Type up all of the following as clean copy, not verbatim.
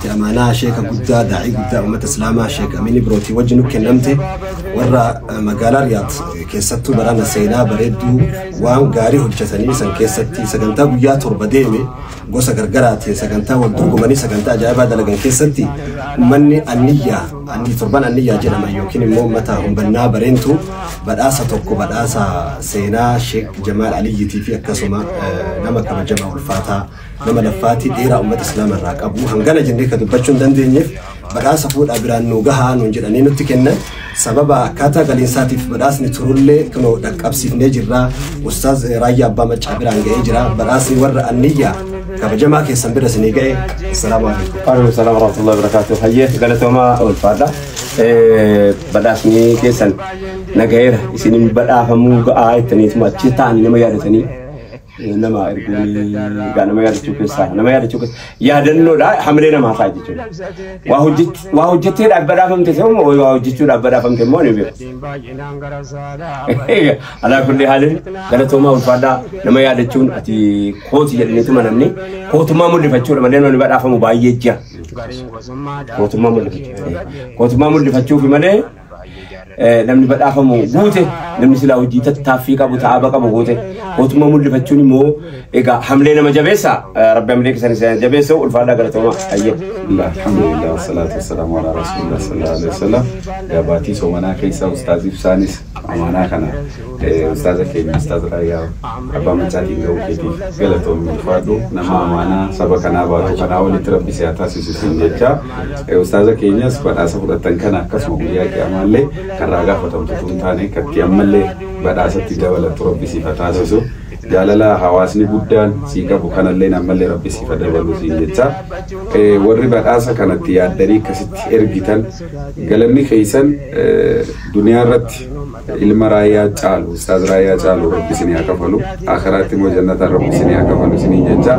kennamte, amaanaa sheeka guddaa, daa'ii guddaa uummata islaamaa Sheek Amiin Ibrootii wajji nu kennamte, warra magaalaa Riyaad keessattuu barana seenaa bareedduu waan gaarii hojjetanii san keessatti sagantaa guyyaa 7 deeme gosa gargaraatiin sagantaa wal dorgomanii sagantaa ajaa'ibaa dalagan keessatti uummanni anniyyaa anni torban anniyyaa jedhama yookiin immoo uummata humbannaa bareentu badhaasa tokko badhaasa seenaa Sheek Jamaal Aliyyiitii fi akkasuma nama kabajamaa ulfaataa nama laffaatii dheeraa uummata islaama irraa qabu hangana jennee ka dubbachuu hin dandeenyeef badhaasa fuudhaa biraan nu gahaa nuun jedhanii nutti kennan. Sababa akkaataa galiinsaatiif badhaasni turullee kunoo dhaqqabsiifnee jirra. Ustaaz Raayyaa Abbaa Maccaa biraan ga'ee jira. Badhaasni warra anniyyaa kabajamaa keessan bira isinii ga'e. Assalaamu alaikum. Waalaikum salaam warahmatullahi wabarakatuh. Hayyee, galatoomaa, ulfaadha. Badhaasni keessan nagayeera, isinin badhaafamuu ga'aa jettaniituma achi ta'anii nama yaadatanii nama erguun egaa nama yaadachuu keessaa nama yaadachuu keessa yaadannoodha, hamilee namaa ta'a jechuudha. Waa hojjetteedhaaf badhaafamte ta'u waa hojjechuudhaaf badhaafamte immoo ni beeku. Alaa kulli haalin galatoomaa, ulfaadhaa. Nama yaadachuun ati kooti jedhaniituma namni kootummaa mul'ifachuudha malee namni badhaafamu baay'ee jira. Kootummaa mul'ifachuu. Kootummaa mul'ifachuufi malee namni badhaafamu guute, namni silaa hojii tattaaffii qabu ta'aba qabu guute. Kootummaa mul'ifachuun immoo egaa hamlee nama jabeessa. Rabbi hamlee keessan isin jabeessa. Ulfaadhaa, galatoomaa, hayyee. Alhamdulillah, wasalaatu wasalaamu ala rasulillah sallallahu alaihi wasallam. Gabaatii soomanaa keessa ustaaz Ibsaanis amaanaa kana ustaaza keenya ustaaz Raayyaa Abbaa Maccaatiin ga'uu keetiif galatoomii, ulfaadhu. Nama amaanaa saba kanaa baatu kanaa olitti rabbi si haa taasisu siin jecha. Ustaaza keenyas badhaasa fudhatan kana akkasuma guyyaa qiyamaallee karraa gaafatamtu tun taane katti ammallee badhaasatti dabalattu rabbi siif haa taasisu. Jaalala hawaasni guddaan sii qabu kanallee ammallee rabbi siif haa dabalu siin jecha. Warri badhaasa kanatti yaaddanii akkasitti ergitan galanni keessan duniyaa irratti ilma raayyaa caalu, ustaaz raayyaa caalu rabbi isinii haa kafalu, akhiraatti immoo jannataan rabbi isinii haa kafalu isinii jecha.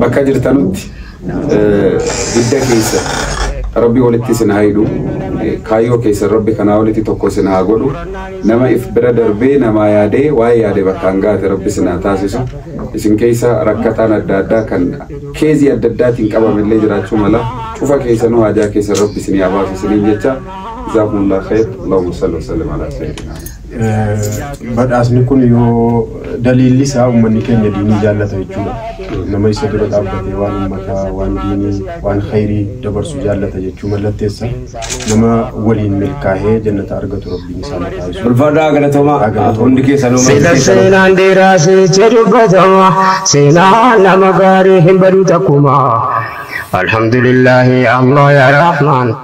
Bakka jirtanutti didda keessa rabbi walitti isin haa hidhu, kaayyoo keessan rabbi kanaa olitti tokko isin haa godhu, nama if bira darbee namaa yaadee waa'ee yaade bakkaan gaate rabbi isin haa taasisu. Isin keessa rakkataan adda addaa kan keezii adda addaatiin qabamillee jiraachuu mala, cufa keessanuu haajaa keessan rabbi isin haa baasu isiniin jecha. Jazakumullah khair. Allahumma salli wa sallim ala sayyidina. Badhaasni kun yoo daliilli isaa uummanni keenya diinii jaallata jechuudha. Nama isa dura dhaabbatee waan uummataa, waan diinii, waan khayrii dabarsu jaallata jechuu mallatteessa. Nama waliin milkaa'ee jannata argatu rabbiin isaan taasisu. Ulfaadhaa, galatoomaa hundi keessanuu. Sila seenaan dheeraa siche dubbatama, seenaan nama gaarii hin badu takkuma. Alhamdulillahi Allah ya Rahman.